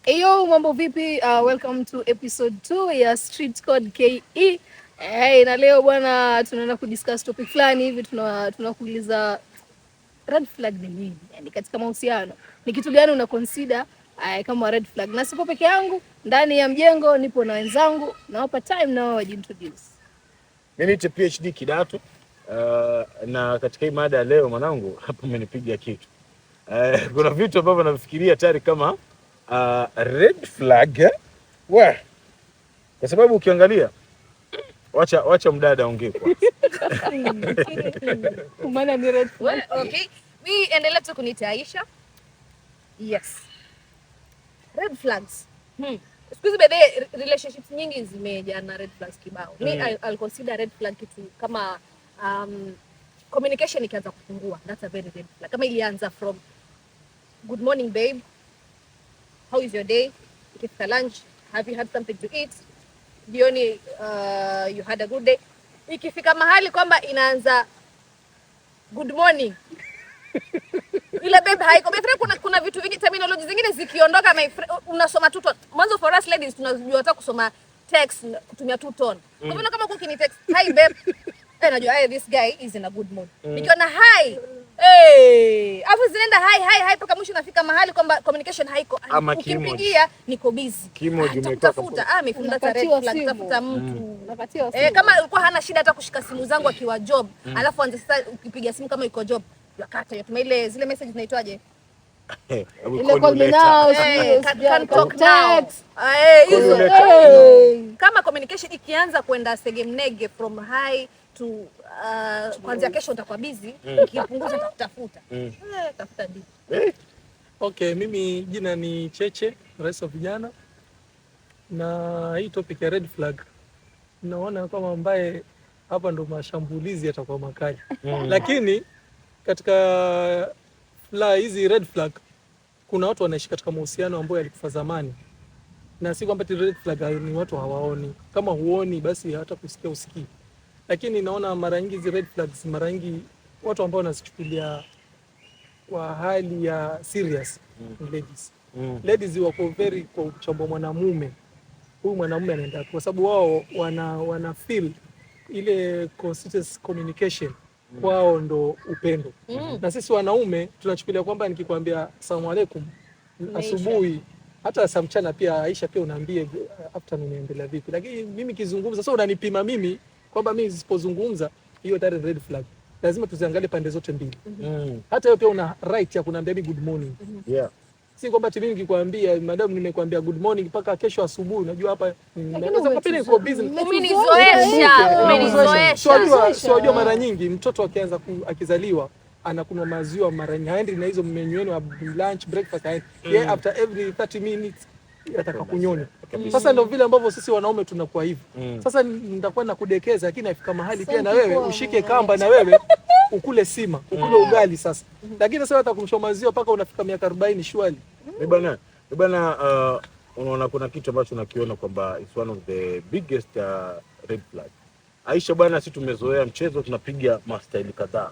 Eyo, mambo vipi? Welcome to episode 2 ya Street Code KE. Hey, na leo bwana tunaenda kudiscuss topic fulani hivi, tunakuuliza red flag ni nini? Yaani katika mahusiano ni kitu gani una consider kama red flag? Na sipo peke yangu ndani ya mjengo, nipo na wenzangu, nawapa time nao wajiintroduce. Mimi ni PhD Kidato. Na katika hii mada ya leo mwanangu, hapa umenipiga kitu. Kuna vitu ambavyo nafikiria tayari kama red flag we, kwa sababu ukiangalia, wacha mdada aongee kwanza. Maana ni red flag. Well, okay. Mi endelea tu kuniita Aisha. Yes. Red flags. Siku hizi by the way, relationships nyingi zimejaa na red flags kibao. Mi I'll consider red flag kitu kama communication ikianza kupungua. That's a very red flag. Kama ilianza from "Good morning, babe. How is your day?" Ikifika lunch, "Have you had something to eat?" Jioni, "You had a good day?" Ikifika mahali kwamba inaanza "Good morning", ile "babe" haiko. My friend, kuna vitu vingi, terminology zingine zikiondoka, my friend, unasoma tu tone. Mwanzo for us ladies tunajua hata kusoma text kutumia tu tone. Kwa hivyo kama ukini text "Hi babe", eh, najua, hey, this guy is in a good mood. Nikiona "hi", hey, afu zinaenda "hi, hi, hi" mpaka mwisho nafika mahali kwamba communication haiko. Ama Ukimpigia, "Niko busy." Kimoji Ah, umetoka. tafuta. Ah, my friend, that's a red Unakatiwa flag. simu. Tafuta mtu. Unakatiwa Eh, simu. kama ulikuwa hana shida hata kushika simu zangu akiwa job, alafu anze sasa ukipiga simu kama yuko job, yakata yatuma ile zile message zinaitwaje? Eh, I will Ile call you "Call me later. now", Eh, sijui, can talk now. text. Ah, eh, Call you hizo. later. Hey. Kama communication ikianza kwenda segemnege from "hi" to "Kuanzia kesho utakuwa busy, ukipunguza nitakutafuta." Eh, tafuta deep. Eh, Okay, mimi jina ni Cheche, rais wa vijana, na hii topic ya red flag naona kama ambaye hapa ndo mashambulizi yatakuwa makali, lakini katika hizi red flag kuna watu wanaishi katika mahusiano ambayo yalikufa zamani, na si kwamba ati red flag ni watu hawaoni. Kama huoni basi hata kusikia usikii, lakini naona mara nyingi hizi red flags, mara nyingi watu ambao wanazichukulia kwa hali ya serious ni ladies. Ladies wako very kwa kuchambua mwanamume, huyu mwanamume anaenda, kwa sababu wao wana feel ile consistent communication kwao ndo upendo na sisi wanaume tunachukulia kwamba nikikwambia "Asalamu alaikum" asubuhi, hata saa mchana pia, Aisha, pia unaambie afternoon inaendelea vipi, lakini mimi kizungumza sasa unanipima mimi kwamba mimi nisipozungumza, hiyo tayari red flag. Lazima tuziangalie pande zote mbili. Hata hiyo pia una right ya kuniambia mimi "Good morning". Si kwamba ati mimi nikikwambia, madam, nimekwambia "Good morning" mpaka kesho asubuhi, unajua hapa naweza kwa pili niko busy. Umenizoesha, umenizoesha. Si wajua mara nyingi mtoto akianza akizaliwa anakunywa maziwa mara nyingi, haendi na hizo menu yenu ya lunch, breakfast, haendi. Yeye after every 30 minutes ataka kunyonya. Sasa ndio vile ambavyo sisi wanaume tunakuwa hivyo. Sasa nitakuwa nakudekeza, lakini afika mahali pia na Asante wewe kwa ushike kamba na wewe ukule sima, ukule ugali sasa. Lakini sasa atakumshwa maziwa mpaka unafika miaka 40, shwali. Ni bana, unaona kuna kitu ambacho nakiona kwamba it's one of the biggest red flag. Aisha bwana, si tumezoea mchezo, tunapiga mastaili kadhaa,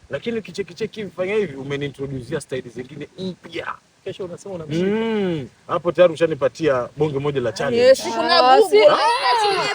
lakini kichekicheki mfanya hivi, umeniintroducea staili zingine mpya. Kesho unasema unamshika. Hapo tayari ushanipatia bonge moja la challenge. Yes, kuna Ah, Google. Ah,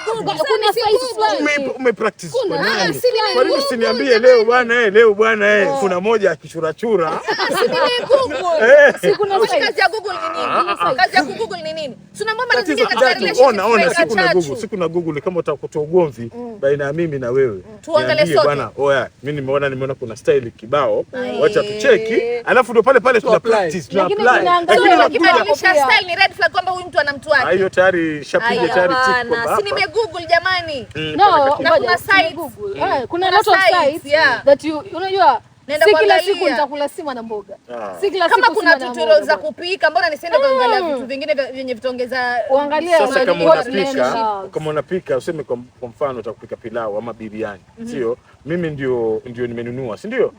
Google. Kuna sites fulani. Ume practice kwa nani? Si nime Kwa nini Google, usiniambie leo bwana, eh, leo bwana, eh, kuna moja akichurachura. Si nime Google. Si kuna Kazi sites. ya Google ni nini? Kazi ya Google ni nini? Si unaambia mara Tatizo zingine katika tatu, relationship ona ona, tunaweka siku na chachu. Google, siku na Google kama utaka kutoa ugomvi baina ya mimi na wewe. Tuangalie Niambie sote. bwana, oya, mimi nimeona kuna style kibao, Aye. wacha tucheki, alafu ndio pale pale tuna apply. practice, tuna Lakini apply. tunaangalia Lakini So, unakuja ukibadilisha pia. style ni red flag kwamba huyu mtu ana mtu Ah, wake. hiyo tayari shapiga tayari tick Hapana, kwamba si hapa. nime Google, jamani. No, Na ngoja, kuna si sites. Google. Eh, kuna Kuna lot of sites, sites yeah. that you, unajua, Nenda si kila kuangalia. siku nitakula sima na mboga. Ah. Si kila Kama siku kuna sima na tutorial mboga. za kupika, mbona nisiende kuangalia vitu vingine vyenye vitaongeza Uangalie Sasa kama what unapika, men love. kama unapika useme kwa mfano utakupika pilau ama biriani, sio? Mimi ndio nimenunua, si ndio?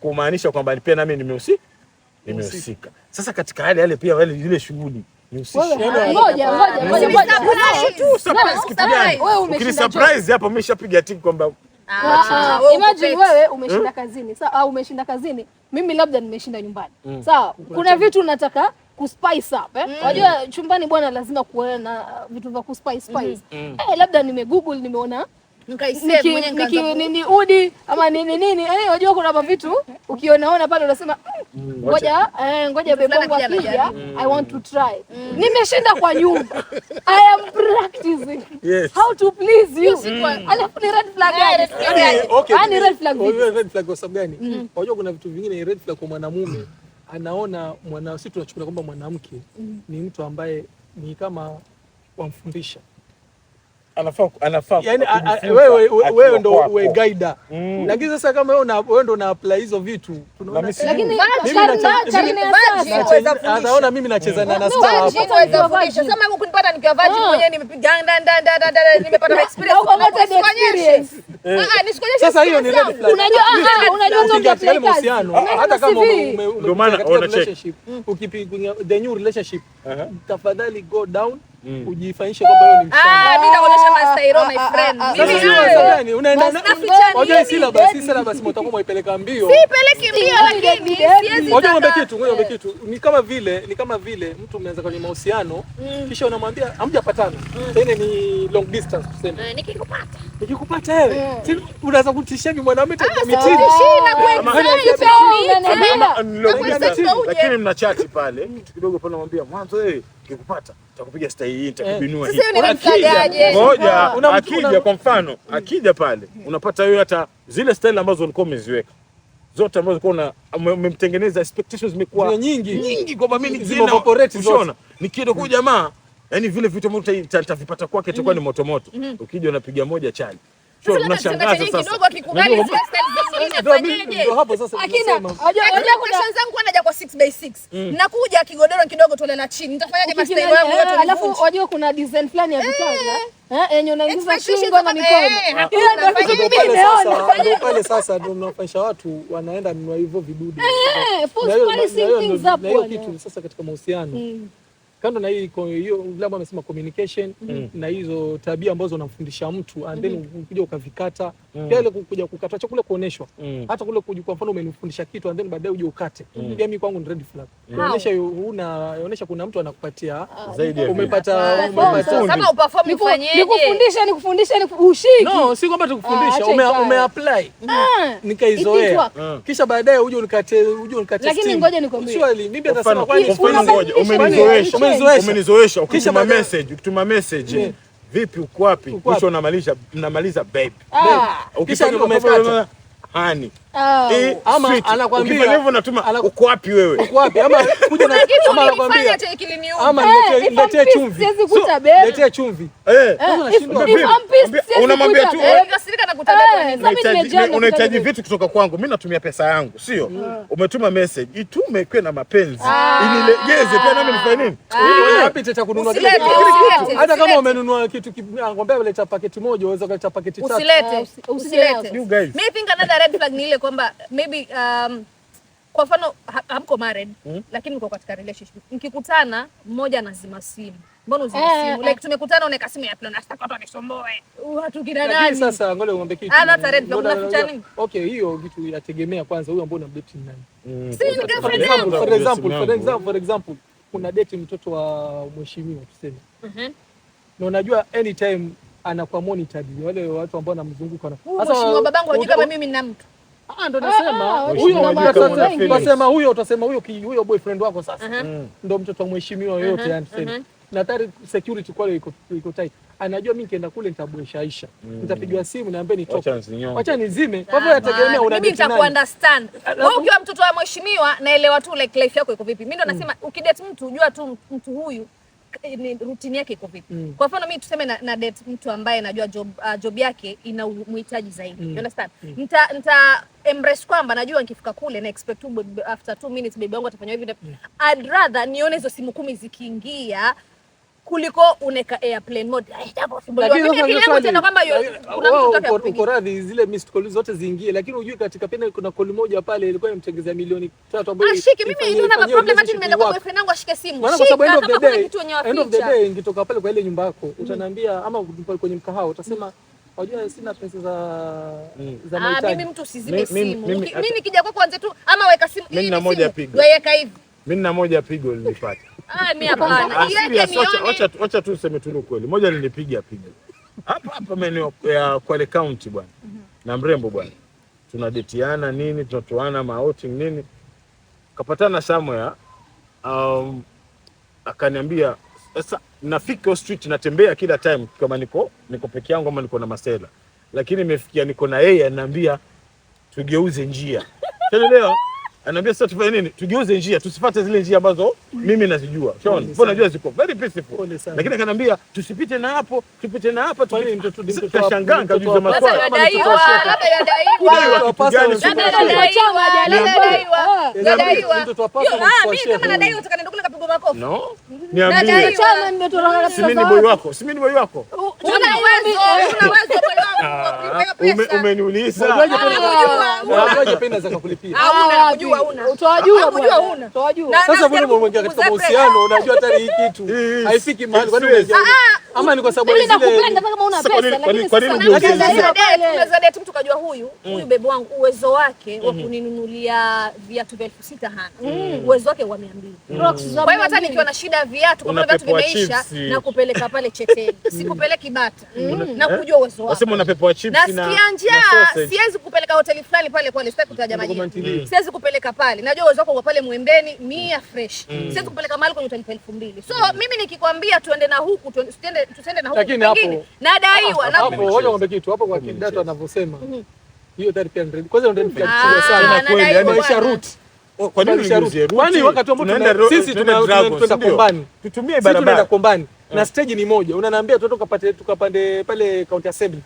Kumaanisha kwamba pia nami nimehusika. Sasa katika hali yale pia wale ile shughuli nihusishe. Wewe, ngoja, ngoja, ngoja, Si ngoja. surprise. Tu surprise kitu gani? Wewe umeshinda Ukini surprise hapo umeshapiga tick kwamba Ah, Ah, wewe uko imagine pet. wewe umeshinda kazini, sawa, au umeshinda kazini, mimi labda nimeshinda nyumbani, sawa. Kuna vitu nataka Kuspice up, eh? Unajua chumbani bwana lazima kuwe na vitu vya kuspice spice. Eh, labda nime Google nimeona Nikaisave mwenyewe nikaanza nini udi ama nini nini. Eh, unajua kuna mavitu ukionaona pale unasema ngoja ngoja babe wangu Fulani akija akija, I want to try. Nimeshinda kwa nyumba. I am practicing how to please you. Alafu ni red flag gani? Red flag gani? Okay, Ah, ni red flag vipi? Unajua red flag kwa sababu gani? Unajua kuna vitu vingine ni red flag kwa mwanamume. Anaona mwana, sisi tunachukulia kwamba mwanamke ni mtu ambaye ni kama wamfundisha. Anafaa Yaani kujifunza wewe akiwa wewe ndo kwako. uwe guider. Lakini sasa kama wewe ndo una apply hizo vitu, tunaona Na mimi sijui. Lakini Mimi karne ya virgin sasa. waweza fundisha. Ataona mimi nacheza na No, star hapo. Virgin waweza fundisha. Sasa kama kunipata nikiwa virgin mwenyewe nimepiga nda nda nda nda nda nimepata experience. Na ukapata the Nisikuonyeshe. experience. Ah, nisikuonyeshe. Sasa hiyo ni red experience flag. yangu. Unajua unajua Ukiingia ndio katika apply kazi. mahusiano, hata kama CV. Ndio maana katika ona check. relationship, ukipiga the new relationship, tafadhali go down, ujifanyishe kwamba wewe ni msichana. Ah, mimi nakuonyesha mastairo my friend. Sasa Mimi sio hayo. gani unaenda na Naficha unajua hii nini? syllabus, hii syllabus mtakuwa mwaipeleka mbio. Sipeleki mbio lakini siwezi Unajua taka- ngombe kitu, ngoja ngombe kitu. Ni kama vile mtu mmeanza kwenye mahusiano kisha unamwambia hamjapatana. Tena ni long distance tuseme. Eh, nikikupata. Nikikupata wewe, si unaweza kutishia hivi mwanaume tena mitini. Tishii na Unaniambia. Ama- Lakini mnachati pale kitu kidogo pale, unamwambia mwanzo, eh, nikikupata nitakupiga style hii, nitakubinua hii. Sasa hiyo ni red flag Akija, aje? ngoja, akija kwa mfano, akija pale unapata wewe hata zile style ambazo ulikuwa umeziweka zote ambazo ulikuwa umemtengeneza expectations zimekuwa Zile nyingi. nyingi kwamba mimi Zime nikienda evaporate zote. ushaona, nikienda kwa jamaa, yani vile vitu ambavyo nitavipata kwake itakuwa ni moto moto. Ukija unapiga moja chali. Sio, Sasa labda kitanda unashangaza chenyewe sasa. kidogo akikubali Unajua zile style zingine Ndio mimi- afanyeje? ndio hapo sasa Akina, tunasema. unajua Lakini unajua kuna questions zangu anaja kwa 6 by 6. Nakuja kigodoro kidogo tolala chini. Nitafanyaje mastailo yangu yote Alafu nivunje? unajua kuna design fulani ya vitanda yenye unaingiza Expectations shingo na kama- mikono. hakuna, Hiyo ndio nafanya kitu Ndio mimi pale nimeona. sasa, ndio pale sasa ndio mnafanyisha watu wanaenda nunua hivyo vidude. For Na hiyo- spicing na hiyo things ndio- up na hiyo bwana. kitu sasa katika mahusiano kando na hii hiyo vile ambavyo amesema communication na hizo tabia ambazo unamfundisha mtu and then ukuja ukavikata pia ile kuja kukata cha kule kuoneshwa hata kule kuja, kwa mfano umenifundisha kitu and then baadaye uje ukate, pia mimi kwangu ni red flag. Kuonyesha huna onyesha kuna mtu anakupatia Zaidi ya vile. umepata umepata Kama uperform ufanyeje? Nikufundishe, nikufundishe, ushiki. No, si kwamba tukufundisha, Acha ume, ikae. ume apply Ah, nikaizoea. it didn't work. Kisha baadaye uje unikate Lakini steam. ngoja nikwambie. Surely mimi Kwa atasema mfano, kwani kwa mfano ngoja, Umenizoesha. umenizoesha. Umenizoesha Kisha ukituma baadaye- message, ukituma message. Vipi uko wapi? Uko wapi? Mwisho unamaliza mnamaliza babe. Ah, Ukifanya Kisha umekata. Hani. ah. Eh, Ama sweet. anakwambia- Ukifanya hivyo unatuma uko wapi wewe? Uko wapi? Ama kuja na Kitu ama nilifanya anakwambia chenye kiliniuma. ama Eh, niletee if I'm niletee pissed, chumvi. siwezi kuta babe. Niletee chumvi. Eh. Eh, if Unashindwa. if I'm pissed, siwezi Unamwambia kuta tu, babe. Nikasirika na kutabeba Eh, nini? sasa mimi nimejaa na Unahitaji kutaka vitu kutoka kwangu, mimi natumia pesa yangu, sio? Umetuma message, itume kwe na mapenzi, inilegeze pia nami nifanye nini? Wewe wapi teta kununua kile Usilete, kitu? usilete, Hata kama usilete. umenunua kitu anakwambia leta paketi moja, unaweza kuleta paketi tatu. Ah, Usilete. usije Usilete. You guys. Me think another red flag ni ile kwamba maybe kwa mfano hamko married lakini mko katika relationship. Mkikutana mmoja anazima simu. Mbona uzima simu? Like tumekutana unaweka simu ya plan, nataka watu wanisumbue. Watu kina Lakini nani? sasa ngoja nikwambie kitu. Ah, that's a red flag. Ngoja- Unaficha nini? Okay, hiyo kitu inategemea kwanza huyo ambaye unamdate ni nani. Si ni For girlfriend example, yangu. for example, for example, for example, kuna date mtoto wa mheshimiwa tuseme. Na unajua anytime anakuwa monitored wale watu ambao wanamzunguka na Huyu mheshimiwa babangu hajui kama mimi nina mtu. Ah, ndo nasema Ah, huyo mheshimiwa hajui kama una feelings. utasema huyo utasema huyo huyo boyfriend wako sasa ndo mtoto wa mheshimiwa yoyote, yani tuseme na tayari security kwale iko tight, anajua mimi nikienda kule nitaboesha Aisha, nitapigiwa simu niambie nitoke, Wacha nisinyonge. wacha nizime. Kwa hivyo yategemea una Mimi date nani. nitaku understand. Wewe ukiwa mtoto wa mheshimiwa naelewa tu like life yako iko vipi. Mimi ndo nasema ukidate mtu jua tu mtu huyu ni routine yake iko vipi. Kwa mfano mimi tuseme na date mtu ambaye najua job yake ina muhitaji zaidi. You understand? Nita embrace kwamba najua nikifika kule na expect tu after 2 minutes baby wangu atafanya hivi. I'd rather nione hizo simu 10 zikiingia kuliko uneka airplane mode. Ai, nitaposumbuliwa. Lakini Mimi sasa akili yangu swali, itaenda kwamba kuna wewe mtu ataka uko radhi zile missed call zote ziingie, lakini hujui katika pena kuna call moja pale ilikuwa imemtengezea milioni 3 ambayo Ashike mimi ifanyie- ndio na ifanyie problem ati relationship nimeenda kwa iwork. boyfriend wangu ashike simu. Maana kwa sababu Shika end of kama the kuna day, kitu yenye end of the waficha. day nikitoka pale kwa ile nyumba yako utaniambia ama pale kwenye mkahawa utasema wajua sina pesa za Ah, mahitaji. mimi mtu usizime Mimi- simu. mimi Mimi nikija kwako anze tu ama weka simu Mimi hii na ni moja simu. pigo. Weka hivi. Mimi nina moja pigo nilipata. Ah, mimi hapana. Ah, Iweke serious, wacha nione. wacha wacha tu useme tu ukweli. Moja nilipiga pigo. Hapa hapa maeneo ya Kwale County bwana. Na mrembo bwana. Tunadetiana nini, tunatoana ma outing nini. Kapatana somewhere. Akaniambia sasa nafika hiyo street natembea kila time kama niko peke yangu ama niko na Marcela. Lakini imefikia niko na yeye, ananiambia tugeuze njia. Unaelewa? Ananiambia sasa tufanye nini? Tugeuze njia, tusipate zile njia ambazo mimi nazijua. Ushaona? Mbona najua ziko very peaceful. Pole sana. Lakini akaniambia tusipite na hapo, tupite na hapa, Kwani tupite. ni mtoto wa- Kashangaa ni mtoto nikajiuliza wa- maswali. Sasa Kama ni mtoto yadaiwa, wa shehe. labda yadaiwa. Kudaiwa Mtoto wa kitu pasta gani? wa Labda shehe. yadaiwa, labda yadaiwa. Ni Yadaiwa. mtoto wa pasta Yo, na mtoto wa mimi shehe. kama nadaiwa nataka niende kule kapigwa makofi. No? Niambie. Nadaiwa. Chama nimetoka Si katika mimi ni boy wako? Si mimi ni boy wako? Una uwezo, una uwezo boy wangu wa kulipa hiyo pesa. Umeniuliza. Unajuaje Ah, pesa? una. Unajuaje pesa za kukulipia? Ah, una, nakujua una. Utawajua Hakujua bwana. una. Utawajua. Na- Sasa mbona najaribu umeingia katika kupunguza mahusiano, unajua hata hii kitu Hii- haifiki mahali, kwani hii- umeingia? Ama ni kwa sababu Mimi ya zile nakupenda hata kama una Sasa kwa pesa, nini- kwa lakini nini- kwa nini sasa ugeuze napenda njia? hiyo pale. Unaweza date mtu kajua huyu bebe wangu uwezo wake wa kuninunulia viatu vya 6,000 hana. Uwezo wake wa 200. Crocs za Kwa hiyo hata 200. nikiwa na shida ya viatu, kwa maana viatu Unapewa vimeisha, chips. na kupeleka pale Cheteni. Sikupeleki Bata. Na kujua uwezo wako. Wasema unapewa chips na Nasikia na njaa, sausage. siwezi kupeleka hoteli fulani pale Kwale, sitaki kutaja majina. Ntilie. Siwezi kupeleka pale. Najua uwezo wako uko pale Mwembeni 100 fresh. Siwezi kupeleka mahali kwenye utalipa 2,000. So mimi nikikwambia tuende na huku, tusiende na huku Lakini pengine, hapo- nadaiwa na hapo, ngoja nikwambie kitu hapo kwa Kidato anavyosema. Hiyo tayari pia ni red. Kwanza ni red flag Ah, kubwa sana. nadaiwa Kweli, yani Maisha bwana. route. Oh, kwa nini Kubadilisha uligeuzie route? Kwani route? wakati ambao Tunaenda sisi tunaenda Dragon, tunaenda si ndio? Kombani. Tutumie Sisi tunaenda barabara. Kombani na stage ni moja. Unaniambia tuende tukapande pale County Assembly.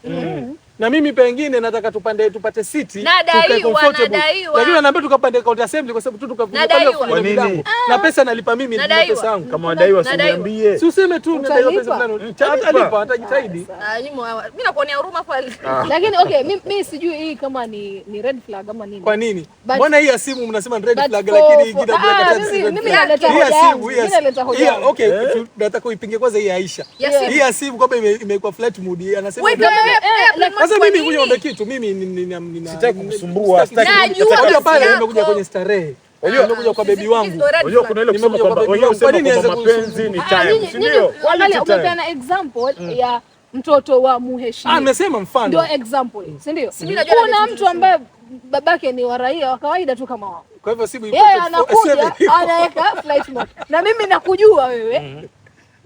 Na mimi pengine nataka tupande tupate city Nadaiwa, tukae comfortable. nadaiwa. Lakini unaniambia tukapande County Assembly kwa sababu tu tukafunga pale Nadaiwa. kufunga Kwa nini? milango. Na pesa nalipa mimi, nina Nadaiwa. pesa yangu. Kama wadaiwa Nadaiwa. usiniambie. Si useme tu nadaiwa pesa Utalipa? fulani. Atalipa, atajitahidi. Ah, nyinyi mimi nakuonea huruma pale. Lakini okay, mi sijui hii kama ni red flag ama nini. Kwa nini? But- Mbona hii ya simu mnasema ni red but flag lakini hii ingine ah, mimi naleta Hii ya hoja simu, yangu. hii ya Mimi naleta hoja hii ya- yangu. okay, nataka uipinge kwanza hii ya Aisha. Ya simu. Hii ya simu kwamba imekuwa flight mode, anasema Wewe ndio- kama wewe, Sasa kwa mimi nini? kuja niombe kitu, mimi nina Sitaki kukusumbua, sitaki Najua Kuja kazi pale yako. nimekuja kwenye starehe. Unajua- Nimekuja kwa bebi wangu. Hizo red Unajua flag. kuna ile kusema Nimekuja kwa kwamba baby wenyewe wangu. Kwa husema nini kwamba nianze mapenzi ni Ah, time, nyinyi- si ndio? nyinyi- angalia, Quality time. umepeana example ya mtoto wa Ah, mheshimiwa. nimesema mfano. Ndio example, si ndio? mimi najua Kuna na mtu ambaye babake ni wa raia wa kawaida tu kama wao. Kwa hivyo simu Yeye anakuja anaweka flight mode. Na mimi nakujua wewe.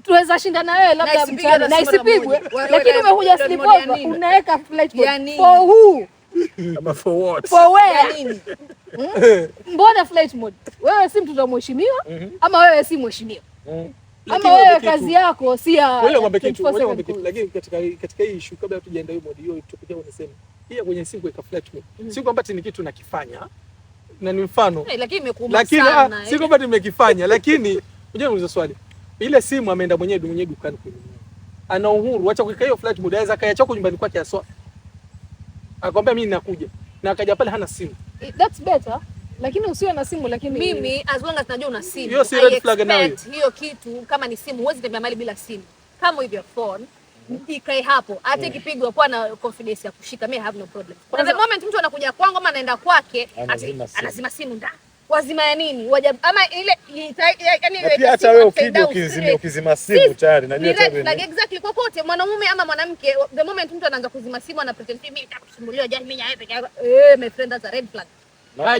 Tuweza shinda na wewe labda isipigwe mtaani na na simu mara isipigwe, moja. lakini umekuja Mara moja ya sleepover nini? unaweka flight Ya mode. nini? For who? Ama for what? For where? Nini? Mbona flight mode? Wewe si mtoto wa mheshimiwa ama wewe si mheshimiwa? Ama Lakini wewe nikwambie kazi kitu. yako si ya Wewe nikwambie kitu, wewe 24/7 nikwambie kitu. Lakini katika hii issue kabla hatujaenda hiyo mode hiyo topic yako unasema. Hii ya kwenye simu kuweka flight mode. Si kwamba ati ni kitu nakifanya na ni mfano. Eh, lakini imekuuma Lakini sana. si kwamba nimekifanya, lakini unajua niulize swali. Ile simu ameenda mwenyewe dukani kununua. Ana uhuru, acha kuweka hiyo flight mode, aweza akaiacha huko nyumbani kwake aswa. Akamwambia mimi ninakuja. Na akaja pale hana simu. That's better. Lakini usiwe na simu lakini Mimi as long as najua una simu, Hiyo si I red flag nayo. expect hiyo kitu kama ni simu, huwezi tembea mahali bila simu. Kama with your phone ikae hapo, hata ikipigwa kuwa na confidence ya kushika, me I have no problem. Na the moment mtu anakuja kwangu ama anaenda kwake, ati Anazima simu. anazima simu nda. Wazima ya nini? Waja, ama ile yani Na pia hata wewe ukija ukizima simu tayari najua ni red tayari flag exactly. Kokote mwanamume ama mwanamke, the moment mtu anaanza kuzima simu ana pretend mimi nitakusumbuliwa jana mimi na peke yako. Eh, my friend, that's a red flag.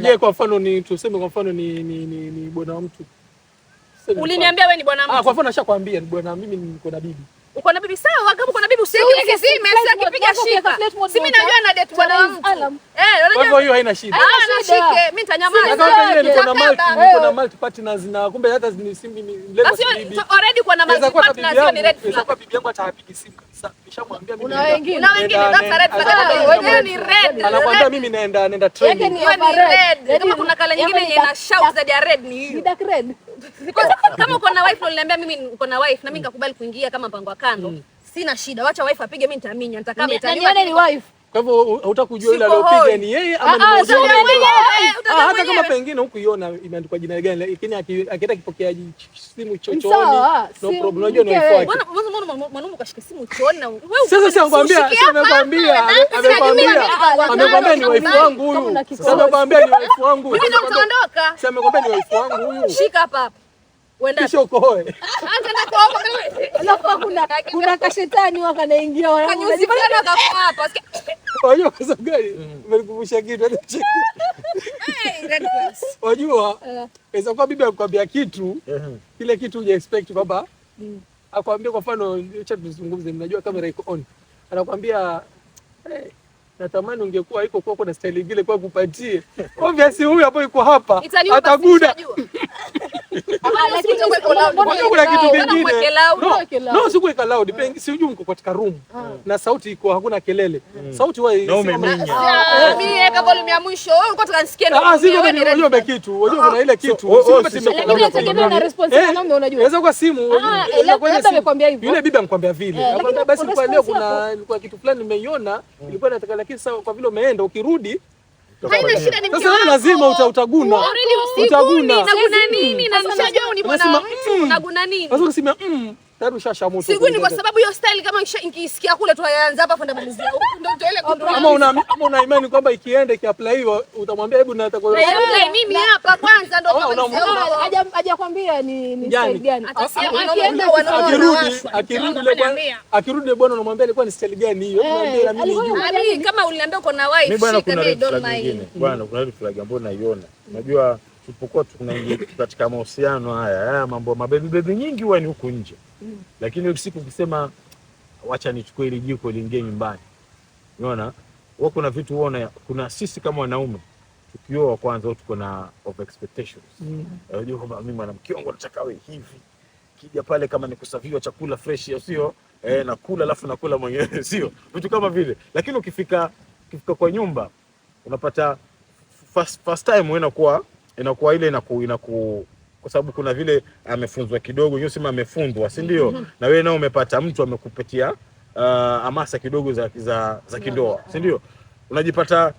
Je, kwa mfano ni tuseme kwa mfano ni bwana wa mtu. Tuseme mfano. Uliniambia wewe ni bwana mtu. Ah, kwa mfano nashakwambia ni bwana, mimi niko na bibi. Uko na bibi sawa, kama uko na bibi usiweke Uweke usizime, flight sasa mode, akipiga wako ukiweka shika. flight mode Si mimi uta- najua na date bwana wa mtu. alarm. Eh, Kwa hivyo unajua hiyo haina shida. ah, Haina shida. nashike, mimi nitanyamaza. Na kama pengine niko na multi, Nitakaba. niko na multi partners na kumbe hata ni simu mimi lengo Basi si bibi. so already kwa na multi Inaweza kuwa hata partners bibi hiyo ni yangu, red inaweza flag. kuwa bibi yangu hata hapigi simu kabisa. Nishamwambia mimi Una naenda- wengine. Una wengine that's a red flag. Naenda- Hiyo ni red. Anakuambia Red. mimi naenda training. Yake ni Hiyo ni over red. red. Kama Yaani- kuna kala nyingine yaani yenye ina shout zaidi ya red ni Ni hiyo. dark red. Because kama uko na wife na uliniambia mimi uko na wife na mimi nikakubali kuingia kama mpango wa kando, sina shida. Wacha wife apige, mimi nitaminya, nitakaa Na nitaliwa. nione ni wife. Kwa hivyo hautakujua yule Siko aliyopiga hoi. ni yeye ama ni Ah, ah, mwenyewe. sasa mwenyewe. Ah, hata kama pengine hukuiona imeandikwa jina gani, lakini akienda kipokea simu chochooni, Sawa, no si problem. Unajua ni mkewe. wife wake. Mbona mbona mwanaume ukashika simu chooni na wewe? Sasa si akwambia, si amekwambia, amekwambia, amekwambia ni wife wangu Kama huyu. una Sasa kikohozi. amekwambia ni wife wangu. Mimi ndo utaondoka. Si amekwambia ni wife wangu huyu. Shika hapa hapa. Uenda. Kisha ukohoe. Anza na kuomba mimi. Alafu kuna kashetani wakanaingia wanangu. Kanyuzi fulani akafa hapa. Sikia. Unajua kwa sababu gani? Umenikumbusha kitu. Hata cheki. Hey, red flags. Unajua, inaweza kuwa bibi akwambia kitu, kile kitu huja expect kwamba akwambia, kwa mfano, acha tuzungumze, mnajua kamera iko on. Anakwambia hey, natamani ungekuwa iko kwa kuna style ingine kwa kupatie. Obviously huyu hapo yuko hapa Itaniuma ataguda. sishajua. Lakini Mbona Unajua kuna kitu Mbona kingine. mweke loud? No, Mweke loud. no, sikuweka loud. Pengi sijui mko katika room na sauti iko hakuna kelele. Sauti huwa Na si kama- umeminya. Ah, mimi weka volume ya mwisho. Wewe ulikuwa unataka nisikie Ah, si wewe kwamba ni ni red unajua flag. kitu. Unajua kuna ile kitu. So, Si kwamba si- simekuwa Lakini loud. inategemea na response ya mwanaume unajua. Inaweza kuwa simu. Ah, inaweza kuwa ile labda simu. amekwambia hivyo. Yule bibi amekwambia vile. Eh, Akwambia lakini basi kwa leo response kuna ilikuwa kitu fulani nimeiona, ilikuwa nataka lakini sasa kwa vile umeenda ukirudi Haina shida ni mke sasa wewe wako. lazima utaguna. Already usiku Utaguna. naguna nini na nishajua ni bwana wa Unasema, mtu naguna nini. Sasa ukisema tayari ushasha moto. Siguni kwa sababu hiyo style kama nikisikia kule tu yaanza hapa kwenda malizia huku ndio ndio ile kundu. Ama una imani kwamba ikienda ikiapply hiyo utamwambia hebu nataka Na apply mimi hapa kwanza ndio Oh, kama Hajakwambia ni Gani? style gani. Atasema Akienda wanaume akirudi wanawashwa. akirudi yule bwana akirudi yule bwana unamwambia ilikuwa ni style gani hiyo? Hebu niambie na mimi alikuwa nijue. Mimi kama uliniambia uko na wife Mimi bwana, shika kuna mimi red don't flag mind. nyingine bwana, kuna red flag ambayo naiona. Unajua tulipokuwa tunaingia katika mahusiano haya haya mambo mabebi bebi nyingi huwa ni huku nje, lakini ile siku ukisema wacha nichukue ile jiko liingie nyumbani, unaona huwa kuna vitu huwa kuna sisi kama wanaume tukioa kwanza huwa tuko na over expectations. Unajua kwamba mimi mwanamke wangu nataka awe hivi, kija pale kama ni kusaviwa chakula fresh, au sio? Nakula alafu nakula mwenyewe sio vitu kama vile, lakini ukifika kwa nyumba unapata first time inakuwa ile inaku kwa sababu kuna vile amefunzwa kidogo, yeye sema amefundwa, si ndio? Na wewe nao umepata mtu amekupatia hamasa kidogo za kindoa, si ndio? Unajipata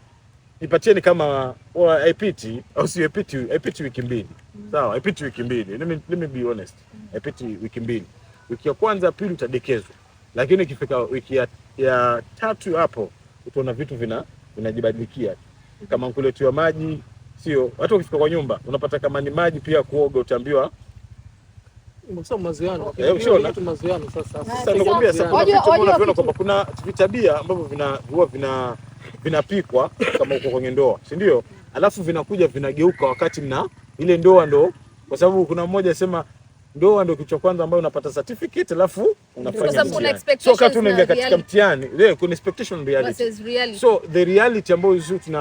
nipatie ni kama haipiti au sio, haipiti wiki mbili. Sawa, haipiti wiki mbili. Let me be honest. Haipiti wiki mbili. Wiki ya kwanza pili utadekezwa. Lakini ikifika wiki ya tatu hapo utaona vitu vinajibadilikia. Kama nkuletewa maji, sio? Hata ukifika kwa nyumba unapata kama ni maji pia kuoga utaambiwa Sio mazoeano. Ushaona? Kitu mazoeano sasa. Sasa nakwambia sasa kuna vitu ambavyo unaviona kwamba kuna vitabia ambavyo huwa vinapikwa kama uko kwenye ndoa, si ndio? Alafu vinakuja vinageuka wakati mna ile ndoa ndo, kwa sababu kuna mmoja sema ndoa ndio kitu cha kwanza ambayo unapata certificate alafu unafanya Kwa sababu kuna mtihani. So wakati expectations unaingia na katika reality. mtihani, leo kuna expectation reality. Versus reality. So the reality ambayo sisi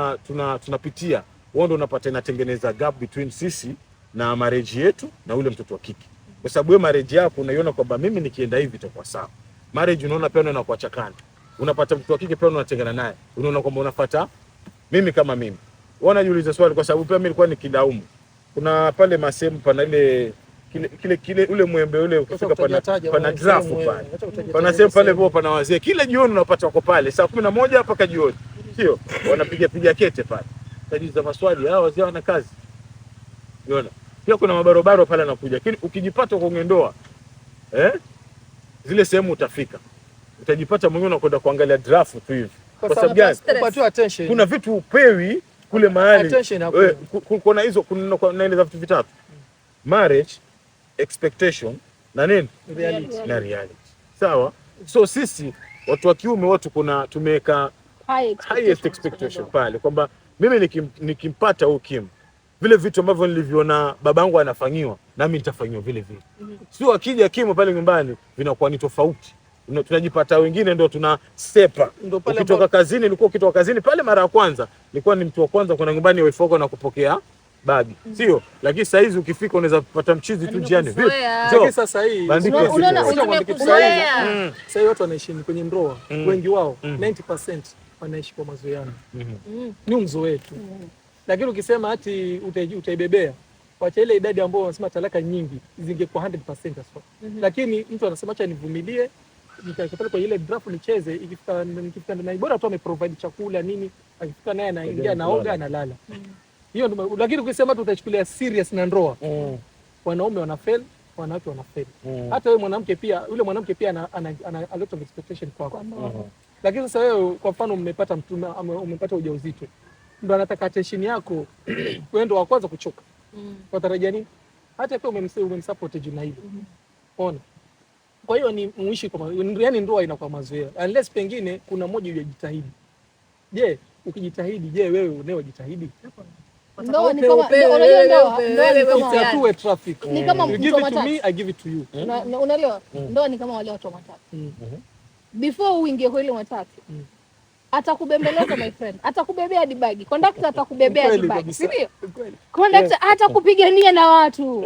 tunapitia, wewe ndio unapata inatengeneza gap between sisi na marriage yetu na ule mtoto wa kike. Kwa sababu wewe marriage yako unaiona kwamba mimi nikienda hivi itakuwa sawa. Marriage unaona pia unakuwa chakana. Unapata mtoto wa kike pia unatengana naye. Unaona kwamba unafuata mimi kama mimi. Wewe unajiuliza swali kwa sababu pia mimi nilikuwa nikilaumu. Kuna pale masehemu pana ile kile ule mwembe ule ukifika pana drafu pale. Pana sehemu pale kwa pana wazee. Kila jioni unapata wako pale saa 11 mpaka jioni. Sio? Wanapiga piga kete pale. Tajiuliza maswali, hao wazee wana kazi. Unaona? Pia kuna mabarobaro pale anakuja. Lakini ukijipata kwenye ndoa, zile sehemu utafika. Utajipata mwenyewe unakwenda kuangalia draft tu hivi. Kwa sababu gani? Upatiwe attention. Kuna vitu upewi kule mahali. Attention hakuna. Kuna hizo kuna naeleza vitu vitatu. Marriage, expectation na nini? Reality. Na reality. Sawa? So sisi watu wa kiume watu kuna tumeweka highest expectation pale kwamba mimi nikimpata huyu Kim, vile vitu ambavyo nilivyoona babangu anafanyiwa nami nitafanyiwa vile vile. Sio akija Kim pale nyumbani vinakuwa ni tofauti. Tunajipata wengine ndio tunasepa. Ukitoka kazini, nilikuwa ukitoka kazini pale mara ya kwanza nilikuwa ni mtu wa kwanza kwenda nyumbani wife wako na kupokea bagi. Sio? Lakini saa hizi ukifika unaweza kupata mchizi tu njiani. Vipi? Lakini sasa hii unaona sasa watu wanaishi kwenye ndoa, wengi wao 90% wanaishi kwa mazoeano. Ni mzoefu wetu. Lakini ukisema ati utaibebea, wacha ile idadi ambayo wanasema talaka nyingi zingekuwa 100% aswa. Lakini mtu anasema acha nivumilie Nikaeka pale kwa ile draft nicheze, ikifika nikifika ndani bora tu ameprovide chakula nini, akifika naye anaingia anaoga analala. Hiyo ndio, lakini ukisema tu utachukulia serious na ndoa, wanaume wana fail, wanawake wana fail. Hata wewe mwanamke pia, yule mwanamke pia ana a lot of expectation kwako. Lakini sasa wewe kwa mfano mmepata mtume umepata ujauzito, ndo anataka attention yako, wewe ndo wa kwanza kuchoka. Watarajia nini? Hata pia umemsupport juu na hilo. Ona. Kwa hiyo ni muishi kwa yani ndoa inakuwa mazoea. Unless pengine kuna mmoja hujajitahidi. Je, ukijitahidi, je wewe unayojitahidi? Ndoa ni kama unajua ndoa ni kama It's a two-way traffic. Ni kama You mtu give wa it to matatu. me, I give it to you. Unaelewa? Ndoa ni kama wale watu wa matatu. Before uingie kwa ile matatu, atakubembeleza my friend, atakubebea hadi bagi. Kondakta atakubebea hadi Kweli bagi, kabisa. si ndio? Kweli. Kondakta atakupigania na watu.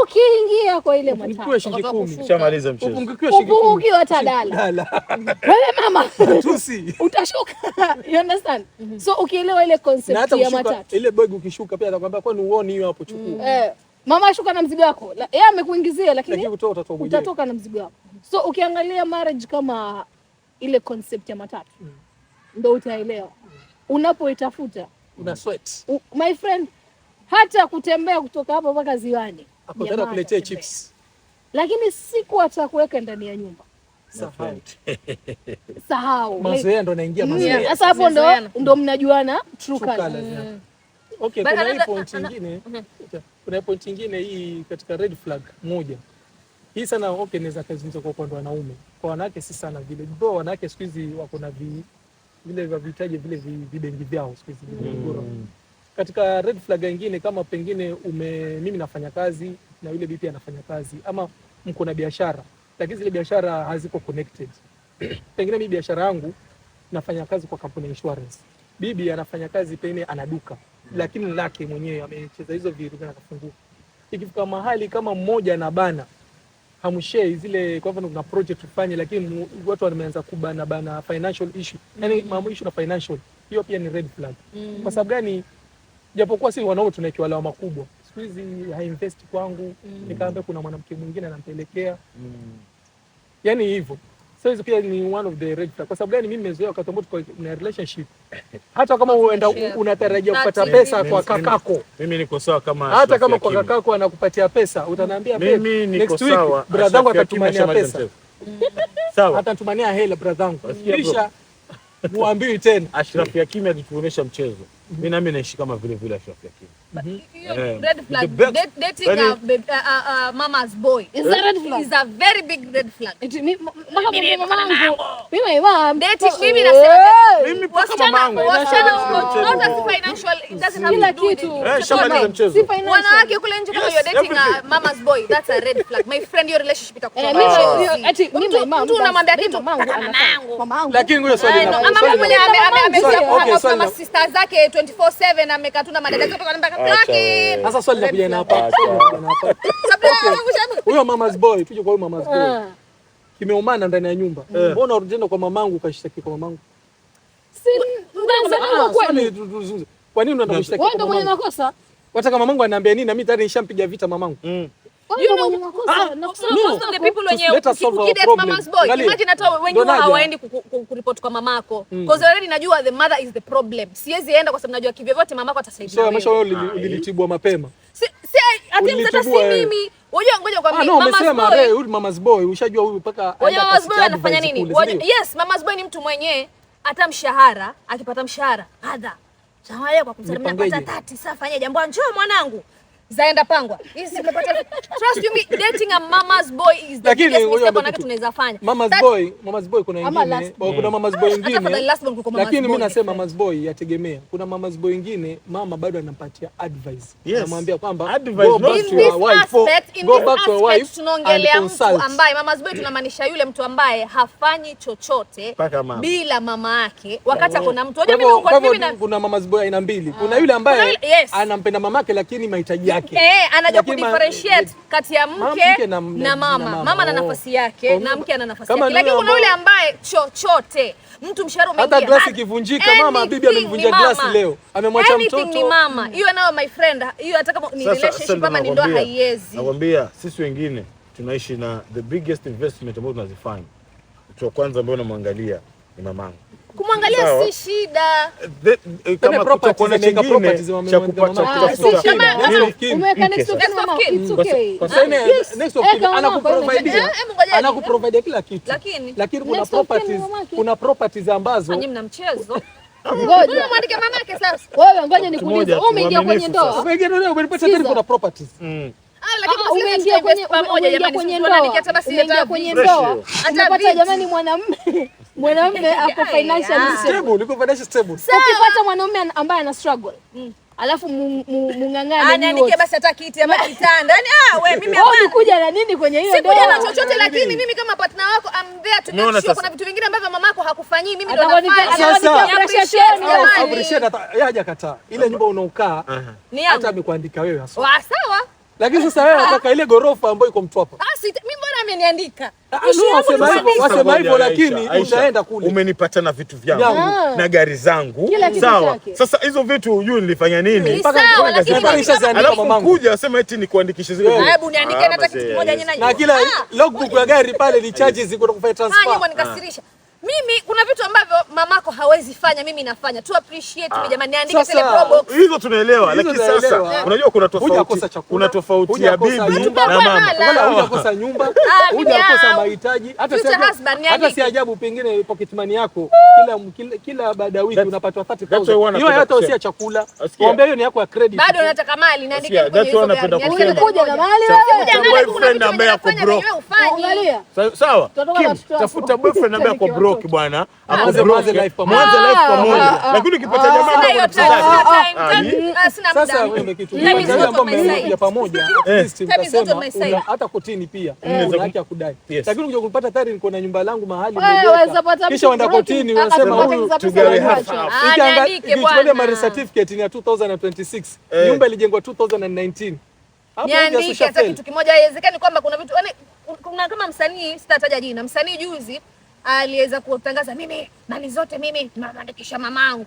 Ukiingia kwa ile Upungukiwe matatu, shilingi 10. Ushamaliza mchezo. Upungukiwe shilingi 10. upungukiwe hata dala. Dala. Wewe mama Tusi. utashuka. You understand? So ukielewa ile Na concept hata ya kushuka matatu. ile begi ukishuka pia atakwambia kwani uone hiyo hapo chukua. Mama shuka na mzigo wako. Yeye amekuingizia lakini Lakini kutoa utatoa mwenyewe. utatoka na mzigo wako. So ukiangalia marriage kama ile concept ya matatu, ndo utaelewa unapoitafuta. Una sweat. My friend, hata kutembea kutoka hapa mpaka ziwani Hapo tena jamaa kuletea atatembea. chips. Lakini siku atakuweka ndani ya nyumba, Sahau. sahau. Mazoea ndo naingia mazoea. Sasa hapo ndo Mazoeana. ndo mnajuana true True colors. colors, yeah. Okay, But kuna hii point nyingine. Kuna hii point nyingine hii katika red flag moja. Hii sana okay, naweza kuzungumza kwa upande wa wanaume. Kwa wanawake si sana vile. Though wanawake siku hizi wako na vile vya vitaji vile vibengi vyao siku hizi vile bora. Katika red flag nyingine kama pengine mimi nafanya kazi na yule bibi anafanya kazi ama mko na biashara lakini zile biashara haziko connected. Pengine mimi biashara yangu nafanya kazi kwa kampuni ya insurance. Bibi anafanya kazi pengine ana duka lakini lake mwenyewe amecheza hizo vitu na akafungua. Ikifika mahali kama mmoja anabana hamshare zile, kwa mfano kuna project tufanye, lakini watu wameanza kubana bana financial issue, yani mambo issue na financial, hiyo pia ni red flag. Kwa sababu gani? Japokuwa si wanaume tunaekewa lawama kubwa siku hizi, hainvest kwangu, nikaambia kuna mwanamke mwingine anampelekea, yani hivyo. So hizo pia ni one of the red flag. Kwa sababu gani? Mimi nimezoea wakati ambao tuko na relationship, hata kama uenda unatarajia kupata pesa kwa kakako, Mimi niko sawa kama hata kama Ashraf kwa Hakimi. kakako anakupatia pesa, utaniambia babe, Mimi niko next week sawa. brother yangu Ashraf Hakimi atatumania ashamaliza pesa, mchezo. Sawa. atatumania hela brother yangu, Wasikia bro? kisha muambii tena. Ashraf Hakimi alituonyesha mchezo. Mimi nami naishi kama vile vile Ashraf Hakimi. Hiyo red flag. The best. Dating Yaani- a babe, a mama's boy Is a red flag. is a very big red flag. Eti mpaka mamangu. Mimi mama. Dating, mimi nasema Mimi mpaka wasichana mamangu. wasichana huko not as financial, it doesn't have Kila to do with kitu. it. Shamaliza mchezo. Si financial. Wanawake kule nje kama Yes, you're dating a everything. mama's boy, that's a red flag. My friend, your relationship itakuwa. Mimi ati mimi mama. Mtu unamwambia kitu mamangu mamangu. Mamangu. Lakini ngoja swali No, la ama mtu mwenye amezoea Swali, okay, kuhang out swali na la- masista zake 24/7 amekaa tu na madada zake anaambia Acha wewe. kaki. Sasa swali linakuja na hapa. Acha. Swali linakuja na hapa. Huyo mama's boy, tuje kwa huyo mama's boy. Kimeumana ndani ya nyumba. Mbona urudi kwa mamangu ukashtaki kwa mamangu? Si ndio kweli. Swali tuzungumze. Kwa nini unaenda kushtaki Wewe kwa ndio mwenye mamangu? makosa. Wataka mamangu aniambia nini na mimi tayari nishampiga vita mamangu. Wewe ndio mwenye makosa. Na kusema No. Most of the people wenye Let us solve our ukidate problem. mama's boy, Angalia. imagine hata wengi Ndo naja. hawaendi kuripoti kwa mamako. Because already najua the mother is the problem. Siwezi enda kwa sababu najua kivyovyote mamako atasaidia. So maisha wewe. wewe ulilitibua mapema. Si at times hata si Ulitibua wewe. mimi. Unajua ngoja Ah, kwambie no, mama's umesema boy. re huyu mama's boy ushajua huyu mpaka Unajua aenda mama's boy akasikia anafanya advice nini? kule, si Wajua- ndio? Yes, mama's boy ni mtu mwenye hata mshahara, akipata mshahara, adha. Shahara kwa kumsalimia napata Nipangeje? 30, sasa fanya jambo njoo mwanangu. Zaenda pangwa. Hizi nimepata. Trust you me, dating a mama's boy is the Lakini biggest ngoja mistake niambie wanawake kitu. tunaweza fanya. Mama's boy, mama's boy kuna Ama wengine, last kuna mama's boy Hata wengine. afadhali last born kuliko mama's Lakini mimi boy. nasema mama's boy yategemea. Kuna mama's boy wengine mama bado anampatia advice. Yes. Anamwambia kwamba Advice, go not back In to your this wife. aspect, in Go this back to your aspect wife tunaongelea and mtu consult. ambaye mama's boy tunamaanisha yule mtu ambaye hafanyi chochote Mpaka mama. bila mama yake wakati ako na mtu. Kwa Unajua mimi hivyo uko kwa mimi hivyo na kuna mama's boy aina mbili. Kuna yule ambaye Kuna yule- yes. anampenda mamake lakini mahitaji yake. Anajua Lakini kudifferentiate kati ya mke mke na na mama. na mama. Mama ana Oh. nafasi yake Oh, na mke ana nafasi kama yake. Lakini yule kuna yule ambaye chochote mtu mshahara umeingia. Hata glasi ikivunjika, mama, bibi Anything amemvunja ni mama. glasi leo. Amemwacha Anything mtoto. ni mama. Hiyo nayo my friend, hiyo hata kama ni Sasa- sasa relationship ndo ama ni ndoa nakwambia- haiwezi. Nakwambia sisi wengine tunaishi na the biggest investment ambayo tunazifanya Mtu wa kwanza ambaye unamwangalia ni mamangu. Kumwangalia Sawa. si shida. Kama properties, kutakuwa na ameweka chingine properties za cha mama- kupata mama- kutafuta. Kama- Nini? Umeweka next of kin Next of mama, kin. it's okay. Sasa next of Eh, kin kama anakuprovidea Eh, hebu ngoja. anakuprovidea kila kitu, Lakini lakini kuna Next of kin properties, mamake. kuna properties ambazo nyinyi mna mchezo. Ngoja. Mwandike mamake sasa. Wewe ngoja nikuulize, moja wewe tu, umeingia kwenye uaminifu ndoa? sasa. Umeingia ndoa, umenipata Sikiza. tena kuna properties. Ah, lakini Ah, basi umeingia kwenye pamoja umeingia jamani, kwenye sisi ndoa, tunaandikia hata basi umeingia hata kwenye Fresh ndoa, hiyo. Hata umepata viti. jamani, mwanamume ako financially stable. Stable, uko financial stable. Ukipata mwanamume ambaye ana struggle, alafu mung'ang'ane Ah, nyinyi niandikie wote. basi hata kiti ama kitanda. Yaani ah, we mimi Wewe hapana. ulikuja na nini kwenye hiyo Sikuja na ndoa? chochote lakini mimi kama partner wako I'm there to make Umeona sure sasa? kuna vitu vingine ambavyo mamako hakufanyii mimi ndo Atakuwa ni- nafanya. atakuwa Ni ni appreciate appreciation, jamani. Appreciate hata yeye hajakataa. Ile nyumba unaokaa Ni yangu. hata amekuandika wewe haswa. Wa sawa. Lakini sasa wewe unataka ile gorofa ambayo iko Mtwapa. Ah, si mimi mbona ameniandika? Ah, Issue no, yangu wasema ni hivyo, kuandika. wasema hivyo Ngoja, lakini Aisha, utaenda kule. Umenipata na vitu vyangu Vyangu. na gari zangu. Kila kitu Sawa. chake. Sasa hizo vitu hujui nilifanya nini? Ni Mpaka- sawa, mpaka lakini mpaka nishaziandika Alafu mamangu. kuja wasema eti nikuandikishe zile Yeah. vitu. Hebu niandike Ah, hata kitu mazee, kimoja yes. nyinyi Na kila logbook ya gari pale ni charges kwenda kufanya Ah, nyinyi transfer. mwanikasirisha. Mimi kuna vitu ambavyo mamako hawezi fanya, mimi nafanya. Tu appreciate me jamani, niandike Sasa- zile pro box. Hizo tunaelewa, Hizo lakini sasa tunaelewa. unajua kuna tofauti, Hujakosa chakula, kuna tofauti ya hujakosa bibi nyumba. na mama. Wala Wala hujakosa nyumba, Ah, bibi hujakosa yao. mahitaji, hata si Future ajabu, husband, hata niandike. si ajabu pengine pocket money yako kila baada ya wiki unapatwa that's why 30,000. huwa Hiyo napenda hata kusema. si ya chakula. Asikia. Waambia hiyo ni yako ya credit. Bado nataka mali, niandike Sikia, kwenye that's hizo why gari. napenda Niandike kusema. Ulikuja na mali Tafuta wewe? Kuja na mali, kuna boyfriend vitu ambaye venye ako nafanya broke. venye wewe hufanyi. Angalia. Sawa. Tutatoka na Kim, watoto wako. tafuta boyfriend ambaye ako broke bwana. Ako Mwanze- broke. mwanze life pamoja. Mwanze life pamoja. Lakini ukipata jamaa Sina ambaye hiyo ana time, pesa sina zake. time, Ah, time. Ah, sina Sasa muda. wewe kitu Time is wale not ambao on my side. mmekuja pamoja, at least Time is not on mtasema my side. hata kotini pia Mm. una haki ya kudai. Yes. Lakini ukija kupata tayari niko na nyumba langu mahali Wewe nimeweka. waweza pata Kisha mtu uenda broke, kotini unasema akapata huyu pesa tugawe za half kuacha. half. Ah, niandike Ukichukulia bwana. marriage certificate ni ya 2026, Eh. nyumba ilijengwa 2019. Hapo Niandike hata ushafeli. kitu kimoja. Haiwezekani kwamba kuna vitu yani, kuna kama msanii, sitataja jina, msanii juzi aliweza kutangaza mimi mali zote mimi namwandikisha mamangu.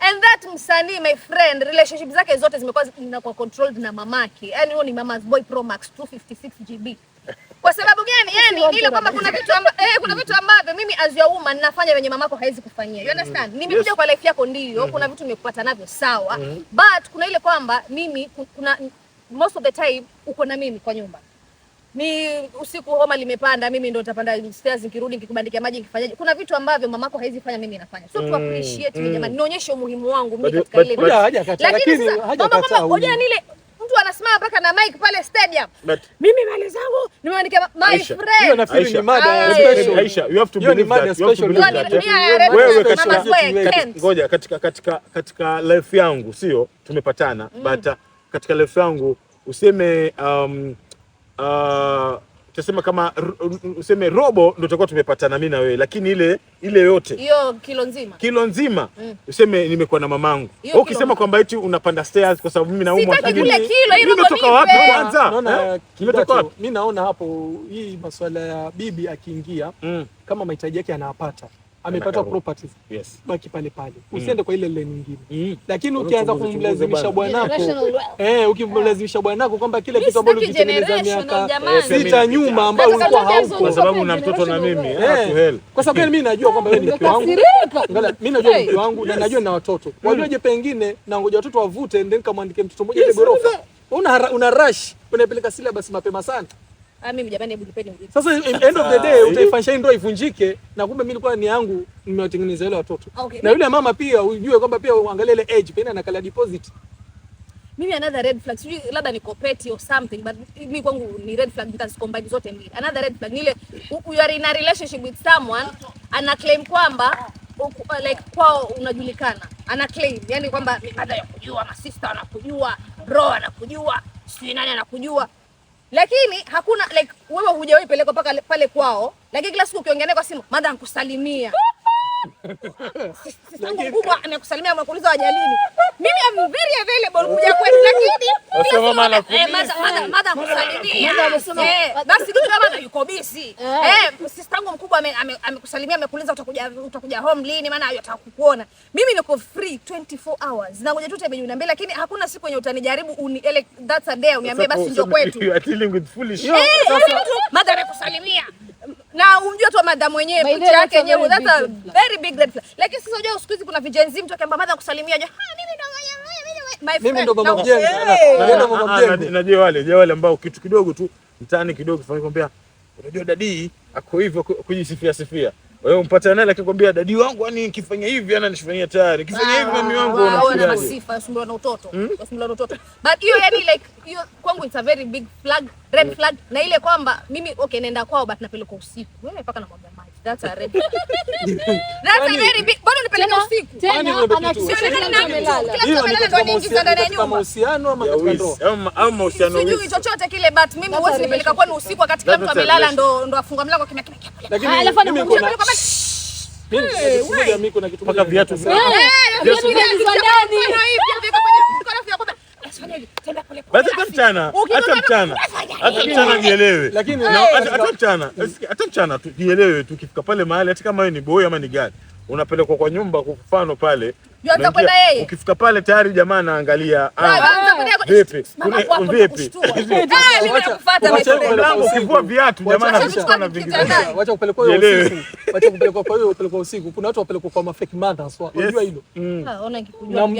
And that msanii my friend, relationship zake zote zimekuwa zinakuwa controlled na mamake. Yani huyo ni mama's boy Pro Max 256 GB. Kwa sababu gani? Yani ile kwamba kuna vitu kuna vitu ambavyo mimi as your woman nafanya venye mamako hawezi kufanyia. You understand? Nimekuja kwa life yako ndio, kuna vitu nimekupata navyo sawa. But kuna ile kwamba mimi kuna most of the time uko na mimi kwa nyumba. Ni usiku homa limepanda, mimi ndo nitapanda stairs nikirudi nikikubandikia maji nikifanyaje. Kuna vitu ambavyo mamako hawezi fanya, mimi nafanya. So tu appreciate me jamani, nionyeshe umuhimu wangu mimi katika ile. Huja hajakataa, Lakini lakini sasa hajakataa mambo kama huyu. hoja ni ile mtu anasimama mpaka na mic pale stadium. But Mimi mali zangu nimeandikia my Aisha, Hiyo friend. nafikiri Aisha. ni mada Aisha. special. Aisha, you have to Hiyo ni believe mada that. You have to special. believe that. Mimi I read Wewe mama's katika- boy, can't. Ngoja, katika life yangu sio tumepatana, but katika life yangu useme tuseme kama useme robo ndio tutakuwa tumepatana mimi na wewe, lakini ile yote Hiyo kilo nzima. kilo nzima useme nimekuwa na mamangu. Hiyo Wewe kilo ukisema kwamba eti unapanda stairs kwa sababu mimi naumwa, Sitaki lakini kule kilo, hiyo nimetoka robo wapi nipe. kwanza? Naona Eh? Nimetoka Kidato, wapi? mi naona hapo hii masuala ya bibi akiingia kama mahitaji yake anayapata, amepata Anakarudi. properties, Yes. baki pale pale, usiende kwa ile lane nyingine. Lakini Chunguze, ukianza chunguze kumlazimisha bwana. bwanako Generational wealth. ukimlazimisha bwanako kwamba kile Mi kitu ambacho sitaki ulikitengeneza generational, miaka jamani. 6 nyuma ambayo Nataka ulikuwa tuongee hauko. Kwa sababu una mtoto na mimi, Eh, to hell. Kwa sababu gani mimi najua kwamba wewe ni mke wangu. Umekasirika. Angalia, mimi najua mke wangu na najua na watoto. Wajuaje pengine na ngoja watoto wavute then kamwandike mtoto mmoja ile gorofa. Una rush, unaipeleka syllabus mapema sana. Ah, mimi jamani, hebu nipeni urithi. Sasa end of the day utaifanyisha hii ndoa ivunjike na kumbe mimi nilikuwa ni yangu nimewatengeneza wale watoto. Okay. Na yule mama pia ujue kwamba pia uangalie ile age pengine anakala deposit. Mimi another red flag, sijui labda ni kopeti or something, but mimi kwangu ni red flag, nitazicombine zote mbili. Another red flag ni ile you are in a relationship with someone ana claim kwamba like kwao unajulikana, ana claim yani kwamba mother yakujua, masista anakujua, bro anakujua, sijui nani anakujua, lakini hakuna like wewe hujawahi pelekwa mpaka pale kwao, lakini kila siku ukiongea naye kwa simu, mother anakusalimia sistangu mkubwa amekusalimia, amekuuliza wajalini. Mimi am very available kuja kwetu, lakini kila Sasa mama siku anakumiss. mother akusalimia. Mother amesema- Basi kitu kama yuko busy. Sistangu mkubwa amekusalimia, amekuuliza utakuja home lini, maana anataka kukuona. Mimi niko free 24 hours. Na ngoja tu time uniambie, lakini hakuna siku yenye utanijaribu like, that's a day uniambie basi njoo kwetu. You are dealing with foolish. Mother amekusalimia. Na umjue tu madha mwenyewe By the picha way, yake that's a yenyewe, very that's a big red flag. very big red flag. Lakini sasa unajua siku hizi kuna vi-Gen Z, mtu akiamba madha kusalimia, "Ah, mimi ndo my Mimi friend." ndo mama Na- mjengo. Eh. Mimi ndo mama mjengo. Najua wale ambao kitu kidogo tu mtaani kidogo kifanya kwambia, unajua daddy ako hivyo, kujisifia sifia. Wewe umpata naye akikwambia daddy wangu yani nikifanya hivi ananifanyia tayari. Nikifanya hivi mami wangu Wao wana unafikiriaje? masifa, wasumbuliwa na utoto. Wasumbuliwa na utoto. But hiyo yani like hiyo kwangu it's a very big flag, red flag, na ile kwamba mimi okay naenda kwao but napelekwa usiku. Wewe mpaka namwaga maji. That's a red flag. That's a very big. Bado nipeleke usiku. Kwani Tena wewe kitu- anahakikisha Sio kila nani mtu nani amelala. Kila mtu Hiyo ni amelala katika ndo aniingiza ndani ya katika nyumba. mahusiano ama Ya katika wizi. ndoa? Au mahusiano Sijui wizi. chochote kile but mimi That's huwezi a nipeleka kwenu usiku wakati kila mtu That's a amelala relationship. ndo afunga mlango kimya kimya kimya. Lakini Alafu mimi kuna anakuambia mimi kuna kitu moja, mimi kuna kitu Mpaka moja viatu nataka vya- kusema. Viatu vinaingizwa ndani. Basi hata mchana, hata mchana, hata mchana jielewe. Lakini Na hata mchana, hata mchana tu jielewe tu, ukifika pale mahali hata kama wewe ni boy ama ni gani, unapelekwa kwa nyumba kwa mfano pale. Yuanza kwenda unaingia, yeye. Ukifika pale tayari jamaa anaangalia, vipi? Vipi? Mlango ukivua viatu jamaa anakuchukua na vingiza. Wacha kupelekwa hiyo usiku. Wacha kupelekwa kwa hiyo kupelekwa usiku. Kuna watu wapelekwa kwa mafake mothers. Unajua hilo?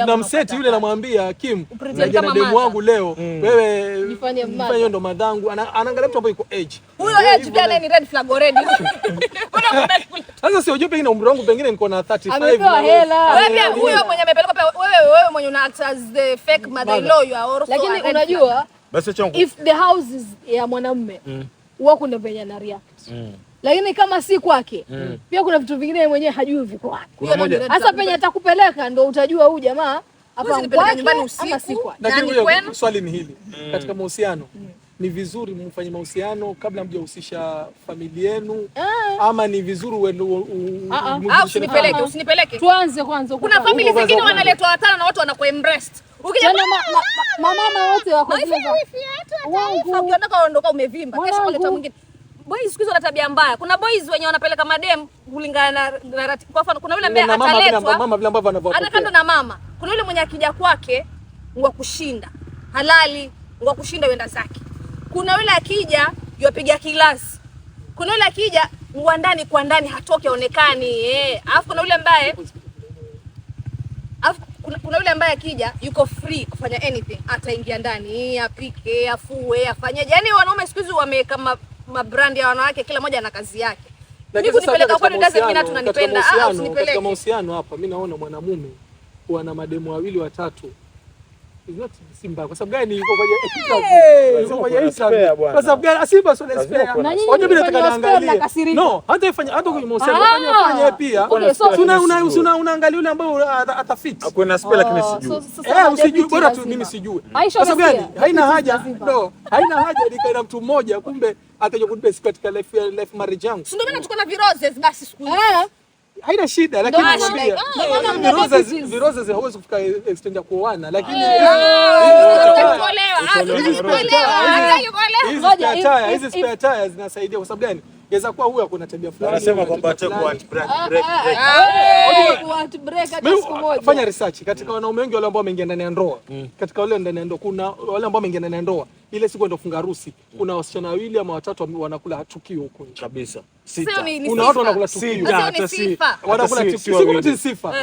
Na mseti yule namwambia Kim, naja na demu wangu leo, wewe Jifanye mother. jifanye ndo madhangu. Anaangalia mtu ambaye yuko age. Huyo age pia naye ni red flag already. Sasa si unajua pengine umri wangu pengine niko na 35. Amepewa na- hela. Wewe pia huyo mwenye amepelekwa pia wewe mwenye una act as the fake mother in law, you are also Lakini a red flag. unajua Basi acha if the house is ya mwanamume huwa kuna venye ana react. Lakini kama si kwake pia kuna vitu vingine yeye mwenyewe hajui viko wapi. Kuna moja Hasa penye atakupeleka ndo utajua huyu jamaa hapa Huwezi nipeleka kwake nyumbani ama si usiku. kwake. Lakini Nani huyo kwenu? swali ni hili. Katika mahusiano ni vizuri mfanye mahusiano kabla mjahusisha familia yenu ama ni vizuri uende Ah, ah. Ah, usinipeleke, usinipeleke. Tuanze kwanza huko. Kuna family Huko zingine kwanza. wanaletwa watano na watu wanakuwa embraced. Ukija Tena mamama wote wako zile za wangu. ukiondoka ondoka umevimba. Kesho Wangu. kuleta mwingine. Boys siku hizi wana tabia mbaya. Kuna boys wenye wanapeleka madem kulingana na ratiba. Kwa mfano kuna yule ambaye na mama vile ataletwa mama vile ambavyo hata kando anavyowapokea. na mama. Kuna yule mwenye akija kwake wa kushinda halali wa kushinda wenda zake. Kuna yule akija yapiga kilasi. Kuna yule akija wa ndani kwa ndani hatoki aonekani eh. Alafu kuna yule ambaye alafu kuna yule ambaye akija yuko free kufanya anything, ataingia ndani apike, afue, afanyeje. Yaani wanaume siku hizi wameweka mabrand ya wanawake, kila mmoja ana kazi yake. Mimi Lakini sasa kunipeleka katika kwenu doesn't mean mahusiano- tunanipenda. katika Ah, Katika usinipeleke. mahusiano hapa mimi naona mwanamume kuwa na mademu wawili watatu is not si mbaya. Kwa sababu gani? Yuko kwenye interview. Yuko kwenye Kuna spare interview. bwana. Kwa sababu gani? Simba sio Lazima spare. kuna Na nyinyi Unajua mimi nataka mkifanya spare niangalie. mnakasirika. No, hata ifanye hata kwenye mahusiano Ah. fanya fanye pia. Okay, so- Suna una unaangalia yule ambaye atafit. Kuna spare lakini Oh, sijui. sasa Eh, usijui deputy bora tu lazima. mimi sijui. Aisha, Kwa sababu gani? unasikia? Haina Deputy haja. lazima. No, haina haja nikae na mtu mmoja kumbe atakuja kunipa siku katika life marriage yangu. Si ndio maana tuko na viroses basi siku hizi. Eh, Haina shida lakini Ndio maana- nakwambia ndio maana mna deputies. viroses hauwezi kufika extent ya kuoana lakini Hatutaki kuolewa, hatutaki kuolewa, hatutaki kuolewa. hizi Ngoja, spare tire, if- hizi spare tire zinasaidia kwa sababu gani? Inaweza kuwa huyu akona tabia fulani. Wanasema huyu kwamba ana tabia take fulani. break break break. What break hata Mimi, siku moja. fanya research katika wanaume wengi wale ambao wameingia ndani ya ndoa. Katika wale ndani ya ndoa kuna wale ambao wameingia ndani ya ndoa ile siku ndio funga harusi, kuna wasichana wawili ama watatu wanakula tukio huko nje. Kabisa. Sio Sita. ni Kuna watu sifa. wanakula tukio. Sita, Sio ni hata si- sifa. hata Wanakula si- tukio. si Si kuna wawili. sifa.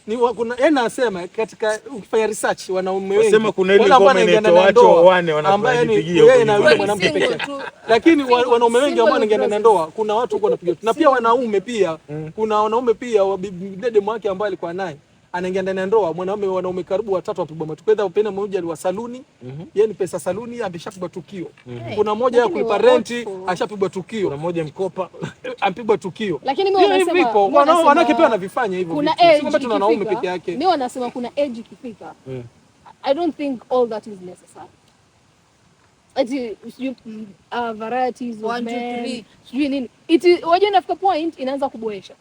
Ni kuna yeye anasema katika ukifanya research wanaume wengi Wasema kuna ile wale ambao ngoma wanaingia inaitwa ndani ya wacho ndoa, waone ambaye ni wanajipigia huko yeye na yule nyumbani. mwanamke Single peke yake. tu. Lakini wanaume wengi ambao wanaingia ndani ya process. ndoa kuna watu huko wanapiga na pia wanaume pia kuna wanaume pia dede mwake ambaye alikuwa naye anaingia ndani ya ndoa mwanaume wanaume karibu watatu wapigwa matukio. Either upende mmoja aliwa saluni, yeye ni pesa saluni ameshapigwa tukio. Kuna mmoja ya Lakini kulipa wa renti watful. ashapigwa tukio. Kuna mmoja mkopa. Ampigwa tukio. Lakini mimi Hiyo wanasema vipo. mimi wanasema Wanawake pia wanavifanya hivyo kuna vitu. Si age kwamba tuna wanaume ikifika, peke yake. Mimi wanasema kuna age ikifika. I don't think all that is necessary. Ati sijui varieties of One, two, men, three. sijui nini. It is wajua inafika point inaanza kuboesha.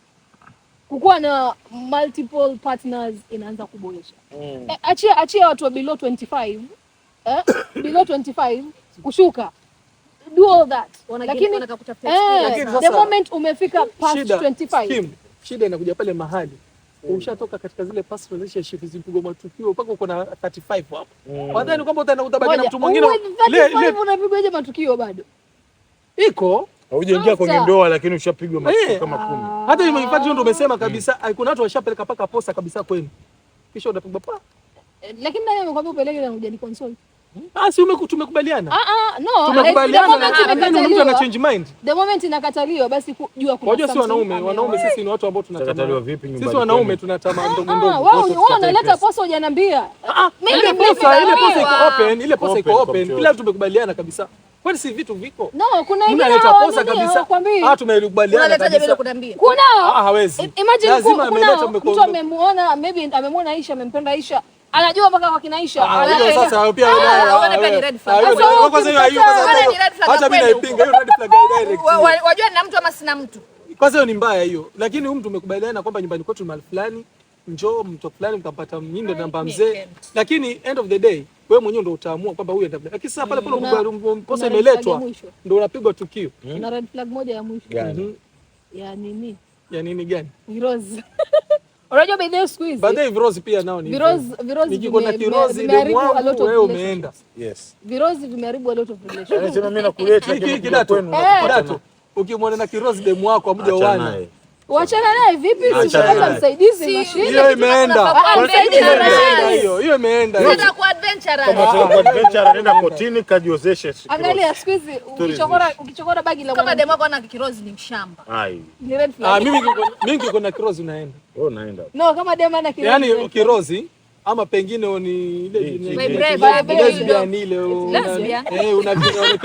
Kukuwa na multiple partners inaanza kuboesha. Achia watu wa below 25, below 25 kushuka. Do all that. Lakini Wanataka kutafuta experience. Lakini the sasa- moment umefika past Shida, 25 Kim, shida inakuja pale mahali umeshatoka katika zile past relationship zilipigwa matukio mpaka uko na 35 hapo. Wadhani kwamba utaenda utabaki na Ngoja, mtu mwingine uwe le, 35 unapigwaje matukio bado? iko Haujaingia kwenye After. ndoa lakini ushapigwa matukio Eh. kama 10. Hata in fact ndio umesema kabisa, kuna watu washapeleka paka posa kabisa kwenu. Kisha unapigwa pa. Lakini nani amekwambia upeleke na hujani consult? Ah, si tumekubaliana. Ah ah, no. Tumekubaliana The moment na lakini mtu ana imekataliwa, change mind. the moment inakataliwa basi jua kuna Unajua si something wanaume, wanaume sisi ni watu ambao tuna Utakataliwa tamaa. vipi nyumbani Sisi wanaume kwenu? tuna tamaa ndogo Ah, ndogo. wewe Posa wewe tukatai unaleta pesa. posa hujaniambia. Ah, Mimi ile mimi posa, ile posa iko nimeambiwa. open, ile posa iko Open kwa open. mtu Kila yote. tumekubaliana kabisa. Kwani si vitu viko? No, kuna wengine Mnaleta posa hawaamini, kabisa. hawakwambii. Ah, tumekubaliana Unaletaje bila kabisa. kuniambia? Kuna Ah, hawezi. Imagine Lazima kuna ameleta mtu amemuona, maybe amemuona Aisha, amempenda Aisha. Anajua mpaka kwa kina Aisha. Ah, hiyo Anapenda. sasa pia Ah, wewe pia ni red flag. Sasa wewe Kwanza hiyo hiyo ukimkataa- kwanza Wewe ni red flag Acha mimi kweli naipinga hiyo red flag direct. Wajua nina mtu ama sina mtu? Kwanza hiyo ni mbaya hiyo. Lakini huyu mtu umekubaliana kwamba nyumbani kwetu mahali fulani, njoo mtu fulani mtampata mimi ndo namba mzee. can't. Lakini end of the day wewe mwenyewe ndo utaamua kwamba huyu ndio. Lakini sasa pale pale posa Kuna red flag ya imeletwa mwisho. ndo unapigwa tukio. Kuna red flag moja ya mwisho. Gani? Mhm. Ya nini? Ya nini gani? Virozi. Unajua by the way siku hizi Baadaye virozi pia nao ni hivyo. virozi Nikiko na kirozi demu vimeharibu a wangu lot of wewe umeenda. relationships. Yes. Virozi vimeharibu a lot of relationships. Anasema mimi nakuleta Hiki lakini hiki kidato. kwenu nakupata Kidato. Ukimwona na kirozi demu wako na- hamja Achana oana. naye. Wachana naye vipi? Achana Si utapata naye. msaidizi Si- mashine. Hiyo imeenda. Ah, msaidizi Hiyo mashine. imeenda hiyo. Hiyo imeenda hiyo. Unataka kuwa adventurous. Kama unataka kuwa adventure, nenda kotini kajiozeshe. Angalia siku hizi ukichokora bagi la Kama mwanamke demu wako ana kirozi ni mshamba. Ai, ni red Ah, flag. mimi niko na kirozi unaenda. wewe unaenda. No, kama demu ana kirozi. Yaani kirozi ama pengine ni ile lesbian ile Lesbian. una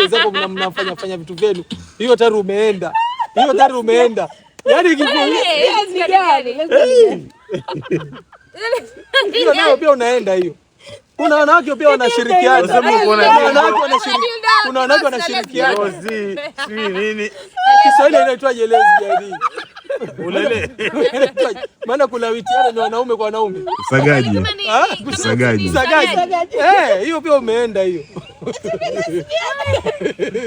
zako mnafanya fanya vitu vyenu. Hiyo tayari umeenda. Hiyo tayari umeenda. Yaani Lesbian gani? Lesbian gani? hiyo nayo pia unaenda hiyo. Kuna wanawake pia wanashirikiana. Unasema uko na Kuna wanawake wanashirikiana. Kuna wanawake wanashirikiana. Kirozi, sijui nini. Kiswahili inaitwaje lesbian hii? Ulele. Inaitwaje? Maana kulawitiana ni wanaume kwa wanaume. Usagaji. Ah, Usagaji. Usagaji. Eh, hiyo pia umeenda hiyo.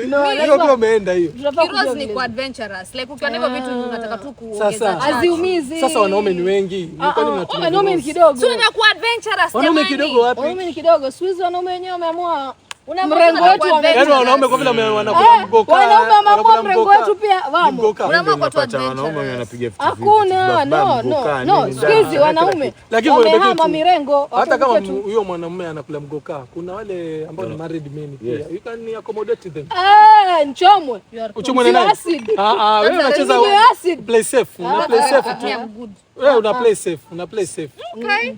No, Hiyo pia lazima umeenda hiyo. tunafaa kujua Kirozi ni vile. kwa adventurous. Like ukiwa na hivyo vitu unataka tu kuongeza. Sasa. chachu. Haziumizi. Sasa wanaume ni wengi. Ah, Kwani ah, mnatumia wanaume ni virozi? kidogo. Si unakuwa adventurous Wanaume jamani. kidogo wapi? Wanaume ni kidogo. Siku hizi wanaume wenyewe wameamua Unaamua mrengo tu wetu kuwa wame- Yaani wanaume kwa vile wanakula mgoka. Wanaume wameamua wanakula mrengo mgoka. wetu pia wamo. Mgoka. Unaamua kwa tu Unapata wanaume adventurous. wanapiga vitu Hakuna, no, no, no. Siku hizi wanaume Lakini kuna wamehama kitu. mirengo. Hata kama wakavuka tu. huyo mwanamume anakula mgoka, kuna wale ambao ni married men pia. Yes. You can accommodate them. Ah, nchomwe. Uchumwe na Sio nani? acid. Ah ah, wewe unacheza Sio acid. play safe, una play safe tu. Me, I'm good. Wewe una play safe, una play safe. Okay.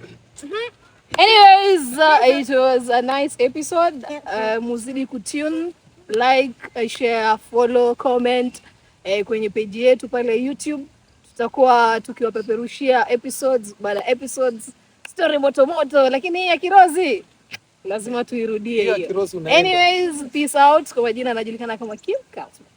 Anyways, it was a nice episode. Muzidi kutune, like, share, follow, comment kwenye page yetu pale YouTube. Tutakuwa tukiwapeperushia episodes baada ya episodes, story moto moto, lakini hii ya Kirozi lazima tuirudie Hiyo ya hiyo. Kirozi unaenda. Anyways, peace out. Kwa majina anajulikana kama Kim Cosmetics.